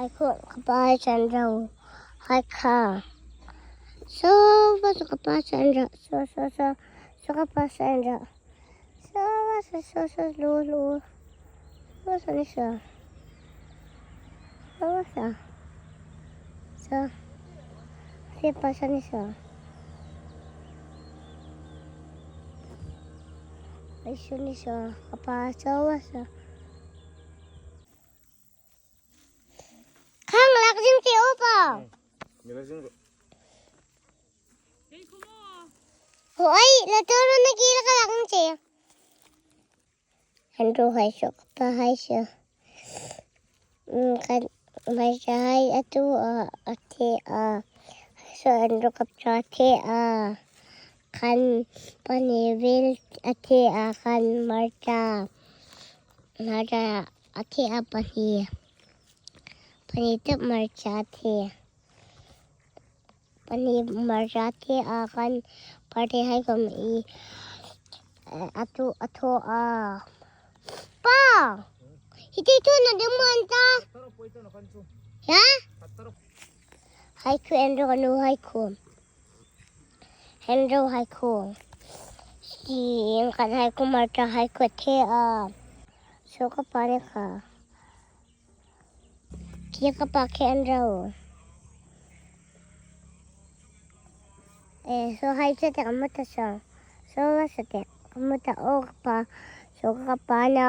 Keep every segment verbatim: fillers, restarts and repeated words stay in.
Hai kha, ka pa hai chu an ro. Hai kha. So, va so ka pa chu an ro. So, so, so. So ka pa chu an ro. So, va so, so, so, lu, lu. Va so ni so. So, va so. So. Fe pa so ni so. Ai so ni so. Ka pa so, va so. Khang lak zing che o pa. Hmm. Mi lak zing ro. Oi, la toro na ki la ka lak zing che. An ro hai so ka pa hai so. Hmm, khan hmarcha hai a tu a, a the a. So an ro kapcha the a. Khan pahni vel a the a, khan hmarcha. Hmarcha a the a pahni. Pahni tak hmarcha a the. Pahni hmarcha a the a, khan pahni hai khom i, eh, a tu, a thaw a. Pa! Hi te tu na ding mo an ta? Ya? Hai khu an ro nu hai khu. An ro hai khu. Si, an khan hai khu hmarcha hai khu a the a. So ka pa ni kha. Khi ka pa khi an ro. Eh, so hai chu te ka mu ta so. So va so te ka mu ta o ka pa. So ka pa na.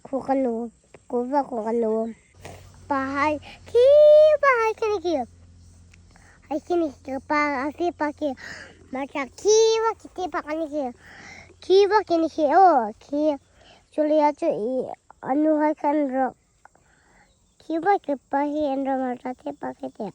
Khu ka nu, khu va khu ka nu. Pa hai, khi va hai khi ni khi. Hai khi ni khi ka pa, a fe pa khi. Hmarcha khi va khi the pa ka ni khi. Khi va khi ni khi o, khi. Chu le a chu i, a nu hai khan ro. Khi va khi pa hi an ro hmarcha the pa khi te.